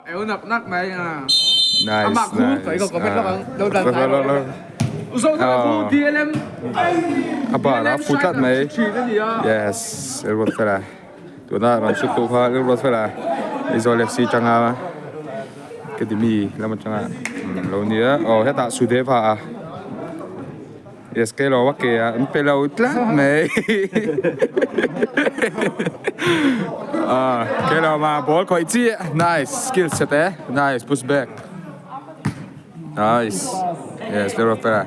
Eu nak nak mai a. Nice. Amah khu nice. ka ko comment lawk ang. Lo dan Lok, lok, lok. Uzo thana khu DLM. A bar a fu tlat mai. Thin a ni a. Yes, Elrod fela. Tuna rawn sut tu kha Elrod fela. Aizawl FC tanga Academy lam atanga lo nia. Aw hetah Sudeva a. Yes, ke lo a ke a an pe lo tlat mai. Ah, ke lo ma ball khawih chiah. Nice, skill set e. Nice, push back. Nice. Yes, Leroy Fera.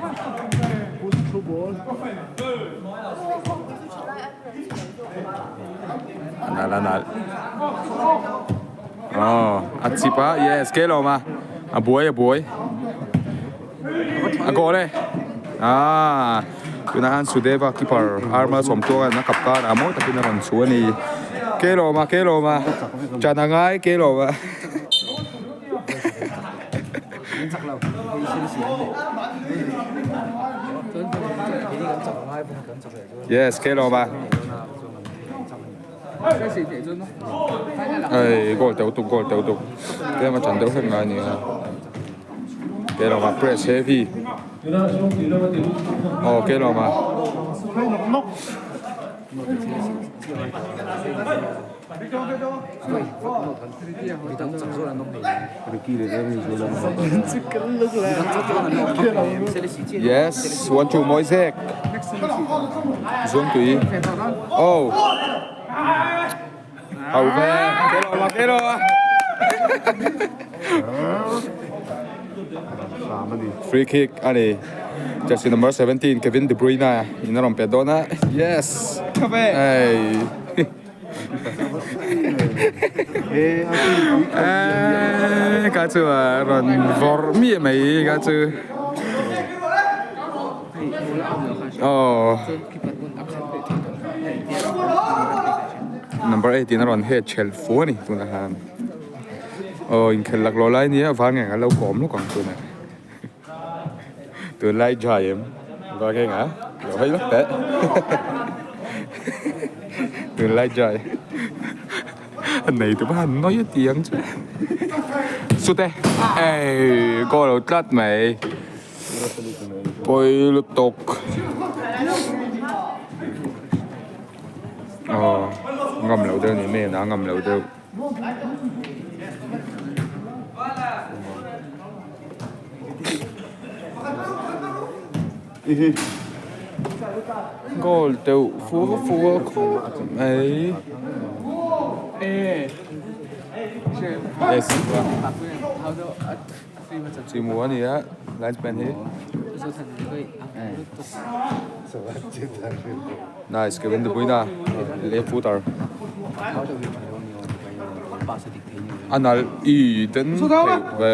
Anal anal. Oh, a chip a. Yes, ke lo ma. A buai a buai. A goal e. Ah, tunah khan Sudeva keeper arma sawm tuang a kap kar a mawi takin a rawn chhu a ni. Ke lo ma, ke lo ma. Chan a ngai ke lo ma. Yes, ke lo ma. Ei, goal teuh tuk, goal teuh tuk. Tlem a chan deuh hlek ngai a ni a. Ke lo ma press heavy. Aw, ke lo ma. Yes, 1 2 Moisek. Zuangtui. Oh. Hau ve. Ke lo ma ke lo ma. Free kick ani. Jersey number 17 Kevin De Bruyne in a rawn pet dawn a. Yes. Hey. Ka chu a rawn vawrh miah mai ka chu. Aw. Number 8 in a rawn head chhelh fu a ni tunah hian. Aw inkhelh laklawh lai nia var ngeng an lo kawm lawk ang tunah. Tunlai dry em var ngeng a lo hawi vek teh. Tunlai dry a nei tu pawh an nawi a ti ang che. Sute ei goal lo tlat mai. Pawi lutuk. Aw ngam loh deuh a ni main a ngam loh deuh. Goal deuh fur fur khawp mai. Yes. Chimu a ni a linesman hi. Nice Kevin De Bruyne left footer. A nalh i den theih ve.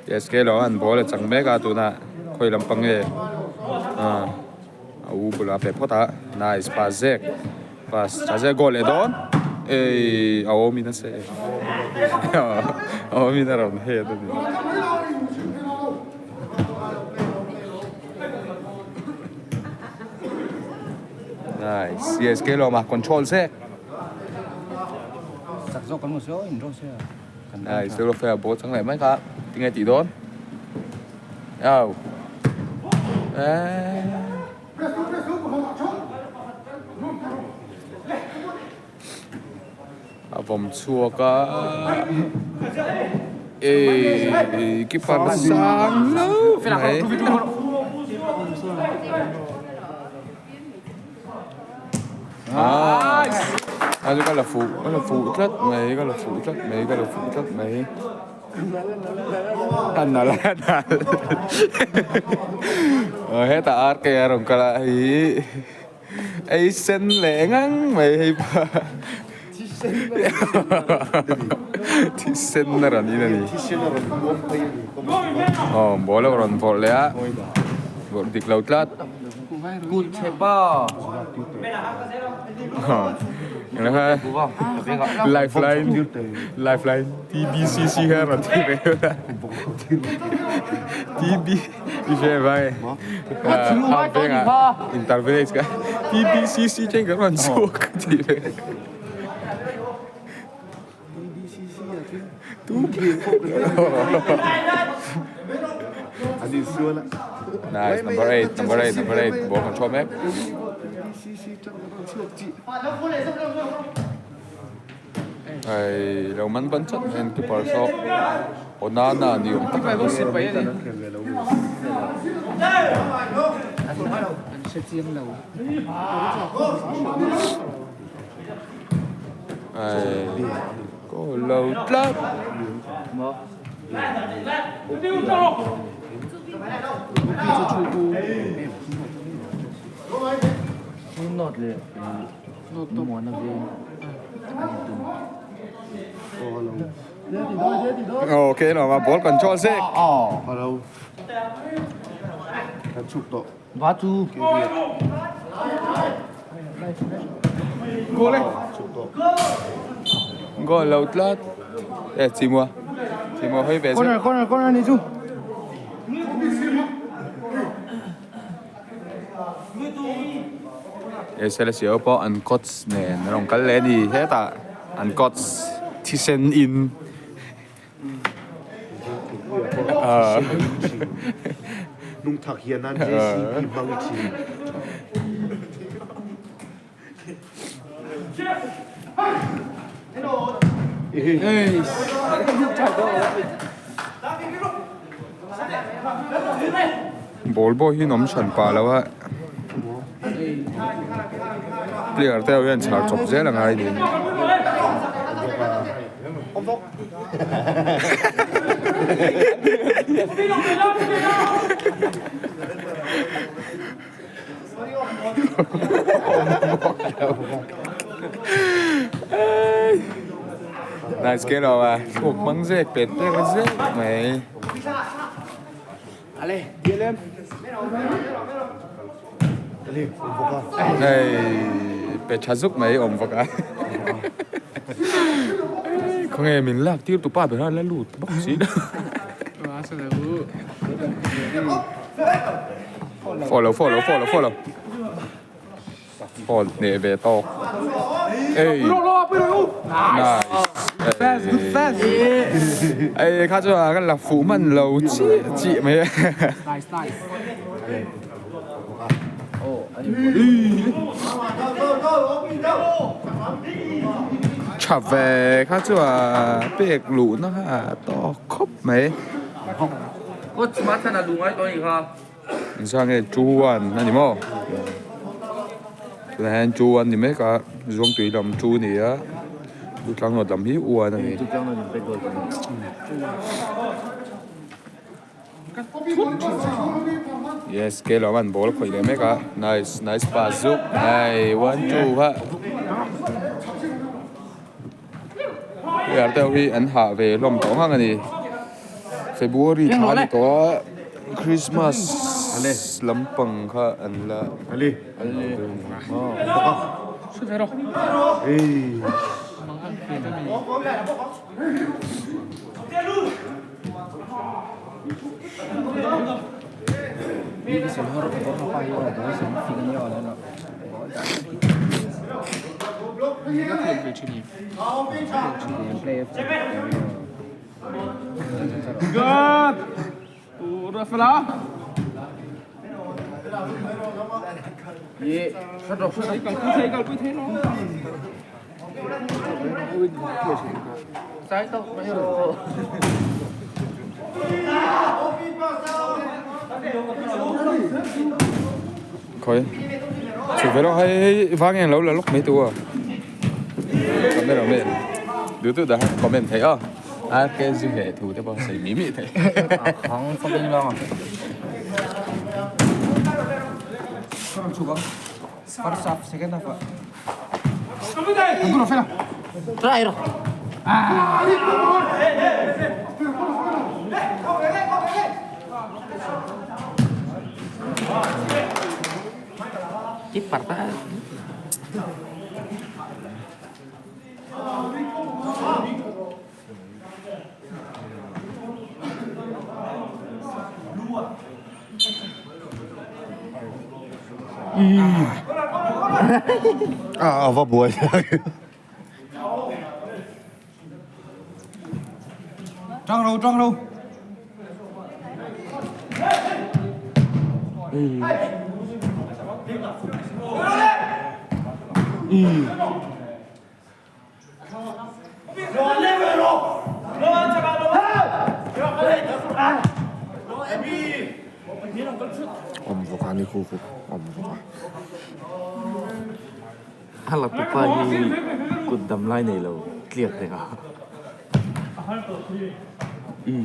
Yes ke lo an ball a chang mek a tunah khawi lampang nge ah a u bulah a pe phawt a nice pass zek pass tha zek goal leh dawn ei a awm in a se a awm in a rawn head a ni. Nice yes ke lo ma control zek. Nice Eurofare ball chang leh mai kha tinge tih dawn au eee a vawm chhuak a eii keeper sang hlauh mai. A chu ka la fuh ka la fuh tlat mai ka la fuh tlat mai ka la fuh tlat mai a nal a nal aw hetah R K a rawn kal a hei ei sen leh ngang mai hei pa thisen a rawn in a ni aw ball a rawn vawrh leh a vawrh dik lo tlat. Kut chhe pa. Lifeline lifeline TBCC kha rawn ti ve a TB i hre vai a vengah intervillage kha TBCC chen ka rawn chhuak ka ti ve. Nice, number 8, number 8, number 8, ball control mek. Hei lo man ban chat hian keeper saw Onana ni awm tak a ni. Hei goal lo tlat. Ok lo ma ball control sek. Hello. Kan chhuk tawh. Va chu. Goal e. Chhuk tawh. Goal lo tlat. E chimua. Chimua hoi ve. Corner corner corner ni chu. SLSU pawh an coach nen an rawn kal leh a ni hetah an coach thisen in ahh Lungthak hian an JCB hmang thin. Ball pawh hi an awm hran pah lo a player te ho hian chhar chawp zel a ngai ni. Nice ke lo a thuk mang zek pet pek a zek mai. Hei pe tha zuk mai awm bawk a. Khawnge min lak tir tu pa ber a la lut bawk si lo. Follow follow follow follow Follow hneh ve tawk Ei Nice Ei kha chuan kan la fuh hman lo chiah chiah mai a Tha ve kha chuan pek luhna kha a tawk khawp mai. Engzah nge 2-1 a ni maw? Tunah hian 2-1 ni mek a, Zuangtui lam 2 a ni a, Tutlangnawn lam hi 1 a ni. Yes, ke lam an ball khawih leh mek a, nice, nice pass zuk, hei 1 2 kha. Player te ho hi an hah ve hlawm tawh ngang a ni. February thla a ni tawh a, Christmas lampang kha an la Khawi chhuk ve lawk hei hei vang hian lo la lawk mai tu a camera man duh duh dah comment theih a a ke zu heh thu te pawh sawi mih mih theih First half, second half. A va buai. Tang ro tang ro. Awm bawk a ni khu khu awm bawk a. A la tupa hi kut dam lai nei lo tliak reng a. An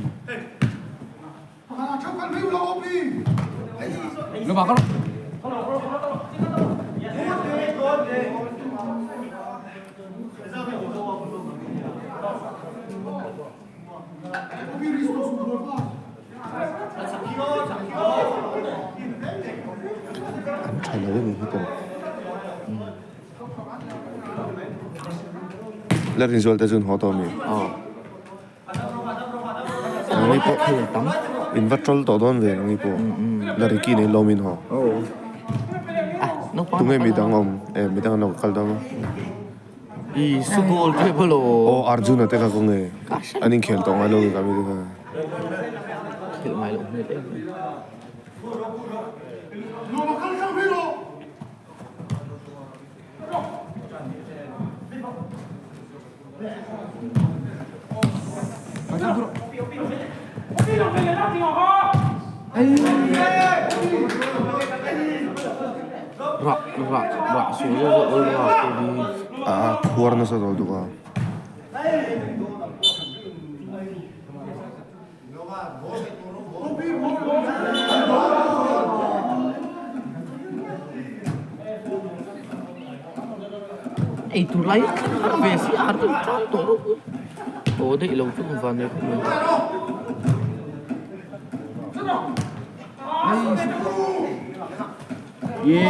tha lo a ni hi tawh. La rinzual te chu an haw tawh a mi? Aw. Nangni pawh in va troll tawh dawn ve nangni pawh la Ricky nen lawm in haw. Tunge midang awm e midang an lo kal dawn a. Isu goal tep alo. Aw Arjuna te kha kawng e an inkhel tawh ngai lo nge ka mi te kha. Khelh ngai loh hmel em em. Rah rah rah suh zeuh zeuh awl rah te hi. A khuar nasa dawl duk a. Ei tur lai har ve si a har chu tan tawh rawh u aw daih lo chu van nei khawp mai. Ye.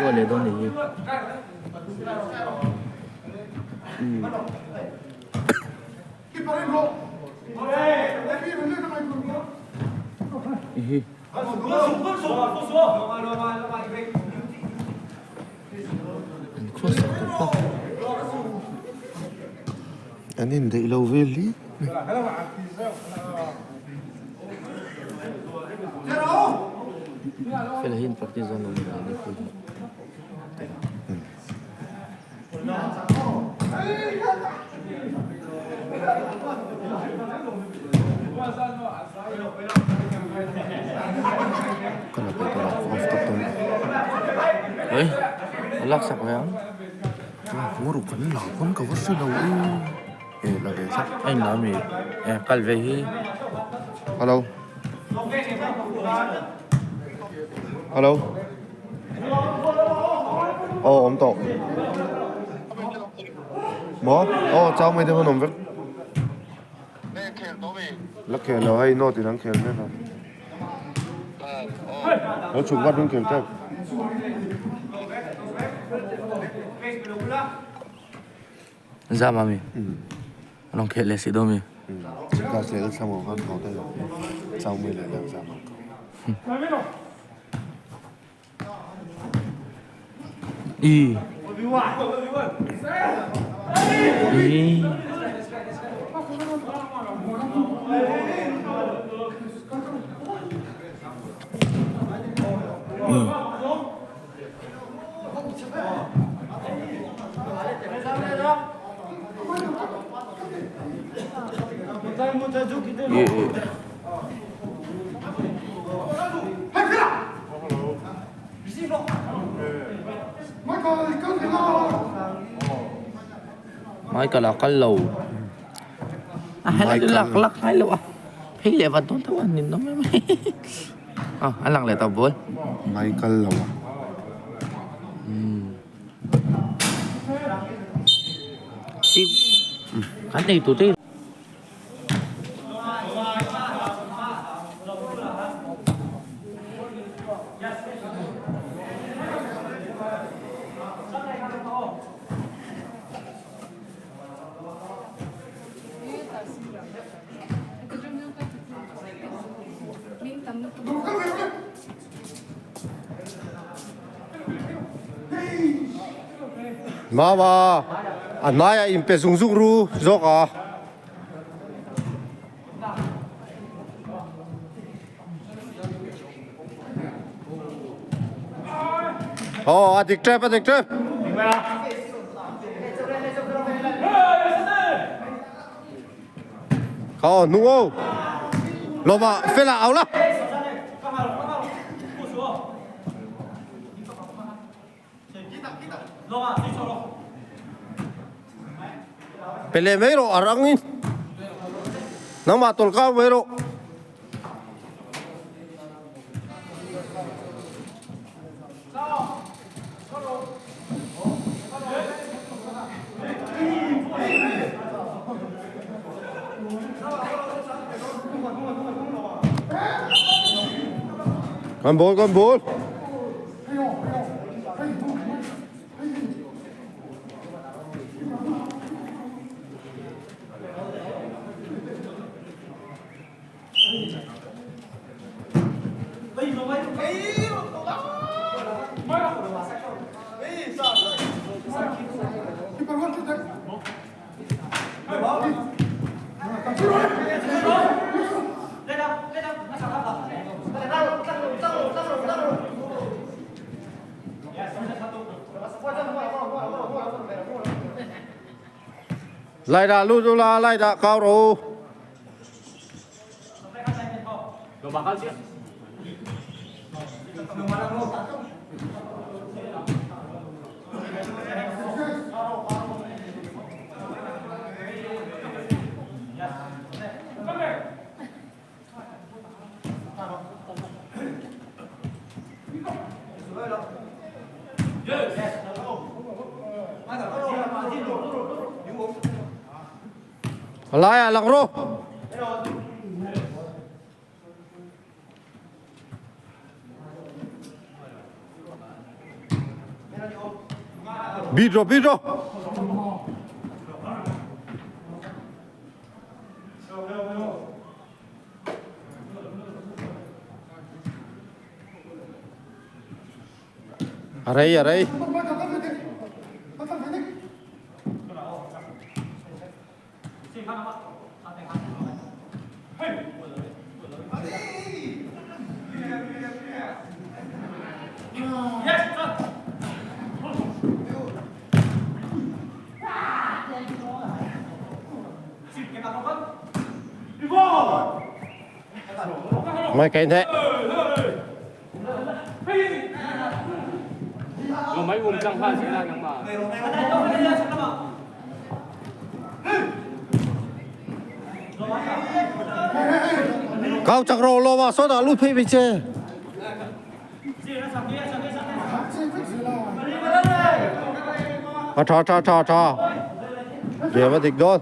Goal leh dawn nih hi. An cross sak tawh bawk. An indaih lo vel hi. Fela hian practice dawn lo ni mai ni pui hi. Ka la peih tawh lo off tawp dawn. Oi a laksak ve ang. Ngaw kan la pawn ka va hre lo e. E la ve tlat. A inla ami e kal ve hi. Hello. Hello. Aw awm tawh. Maw? Aw chau mai te pawn awm vek. La khel lo hei note in an khel mek a. Lo chhuk vat run khel tep. Zam ami? Long khel leh si dawn mi? Class leh la thlang awm khan tho daih ang. Chau mai leh lang zam ang. I. I. Michael a kal lo a lak lak ngai lo a phei leh vat dawn tho a nin awm em a a lang leh ta bawl Michael lo a kan ei tur te. Mama, a hnaiah inpe zung zung ru zawk a. Aw, a dik tep, a dik tep. Aw, hnung aw. Lawma, fela au la. Pe leh mai rawh a rang in nangmah tawl kau mai rawh. Kan ball kan ball. Lai dah lut ula lai dah kau rawh u. A laiah lang rawh. Bit rawh, bit rawh. A rei, a rei. Mai cái thế. Kau chak ro lo ma so da lu phei bi che. A tha tha tha tha. Game a dik dawn.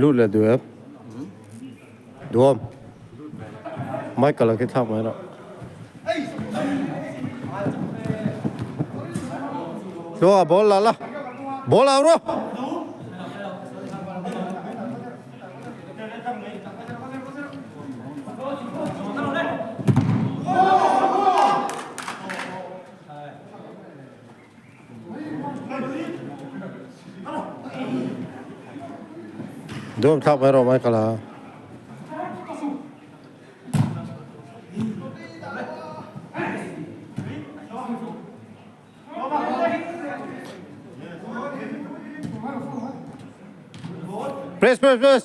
Lut leh duh em? Duhawm. Michael a khi thlak mai rawh. Tluanga ball la la. Ball au rawh. Dawm thlak mai rawh Michael a. Press press press.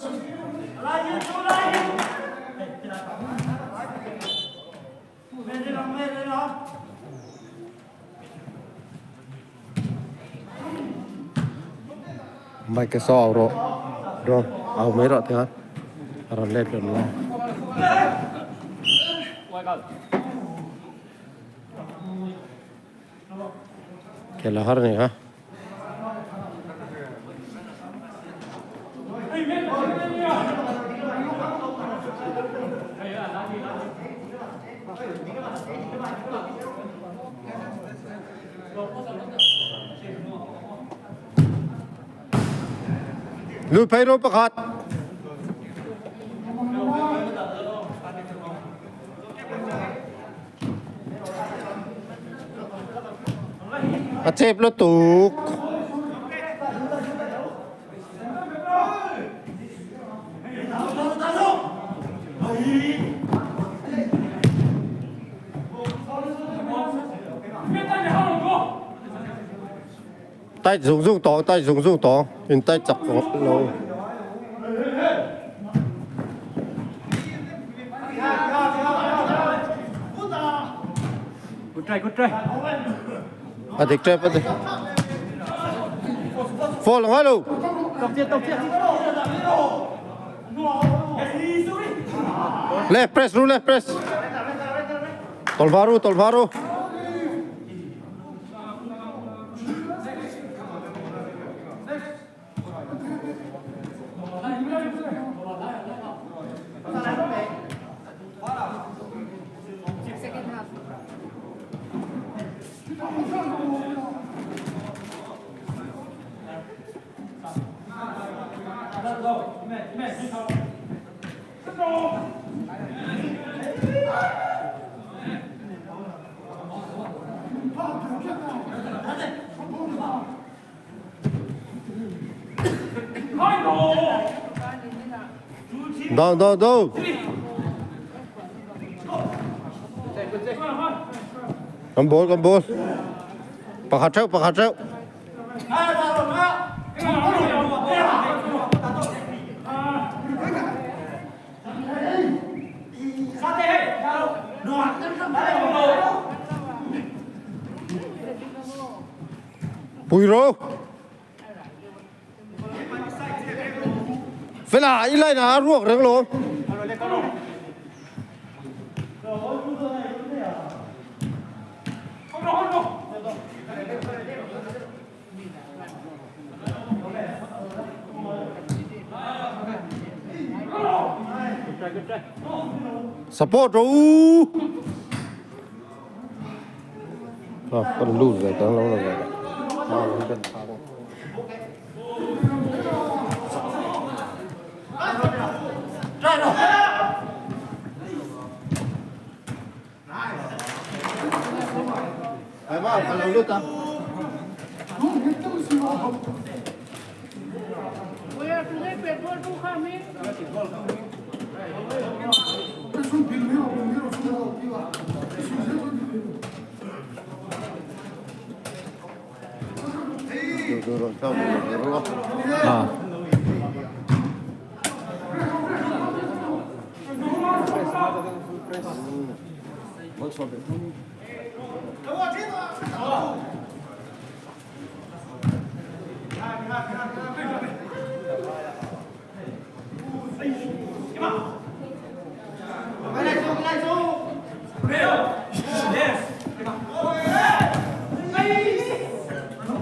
Mike saw au rawh rawn au mai rawh tikhan a rawn let rawn la. Khel a har a ni kha. Lut phei rawh pakhat. A chep lutuk. Tight zung zung tawng tight zung zung tawng in tight chak lo. Good try, good try. A dik tep a dik. Fall ang alo. Left press ru left press. Tolvaru tolvaru. Down, down, down. Cầm ball, cầm ball. Pakhat theuh, pakhat theuh. Pui ro. Fela, i line ah a ruak reng lo. Support ro. À, con lùn rồi, con lâu rồi. À, con thang. Ai ma, ka lo lut a. À.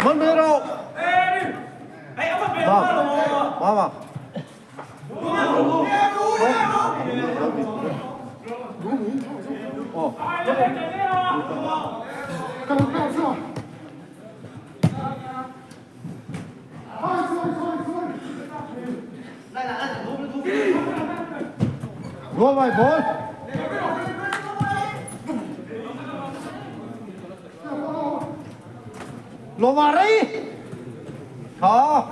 Man ve rawh. Mama. Go my ball. Lo vào đi. Khó.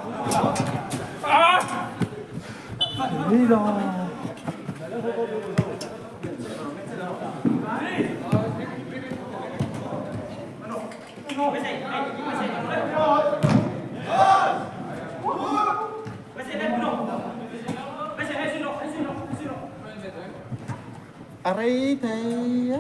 Đi rồi. A rei thei a.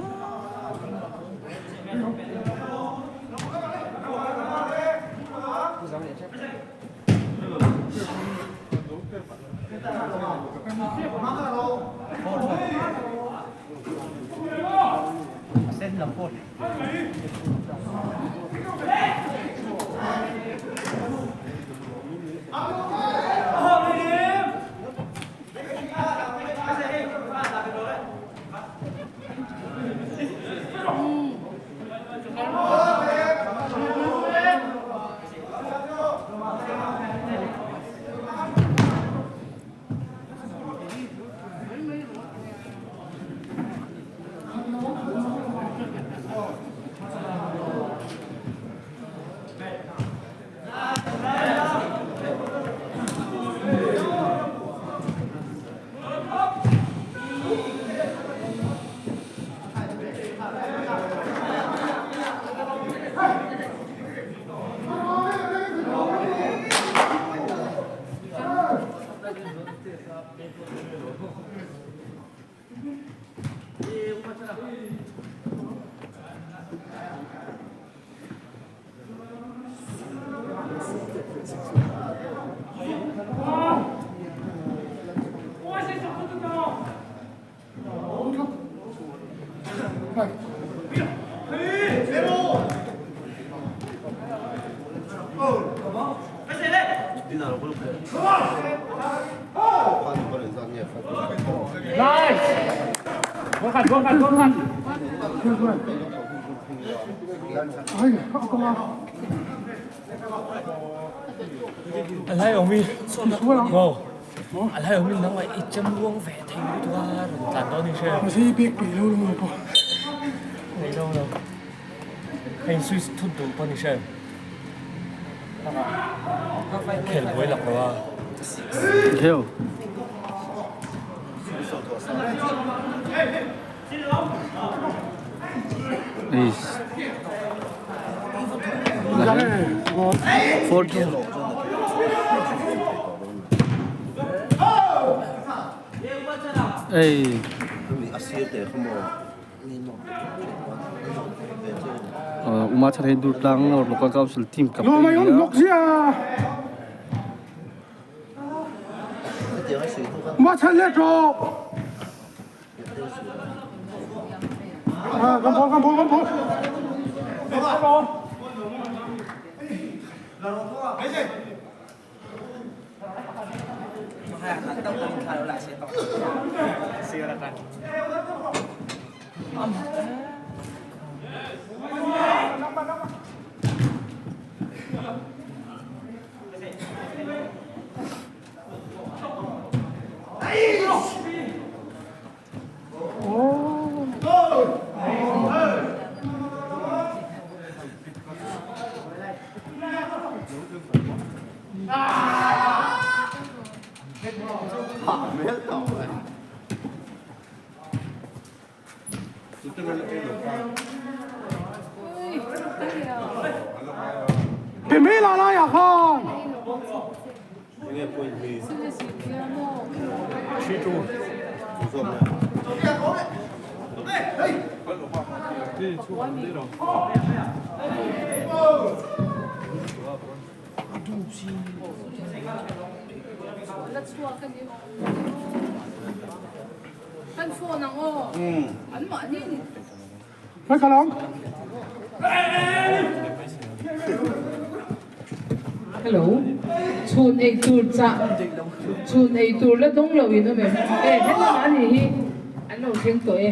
Uma chhan hi Durtlang Local Council team cup a ni a. Hello. Chhun ei tur chah chhun ei tur la dawng lo in awm em? E helam a nih hi an lo thleng tawh e.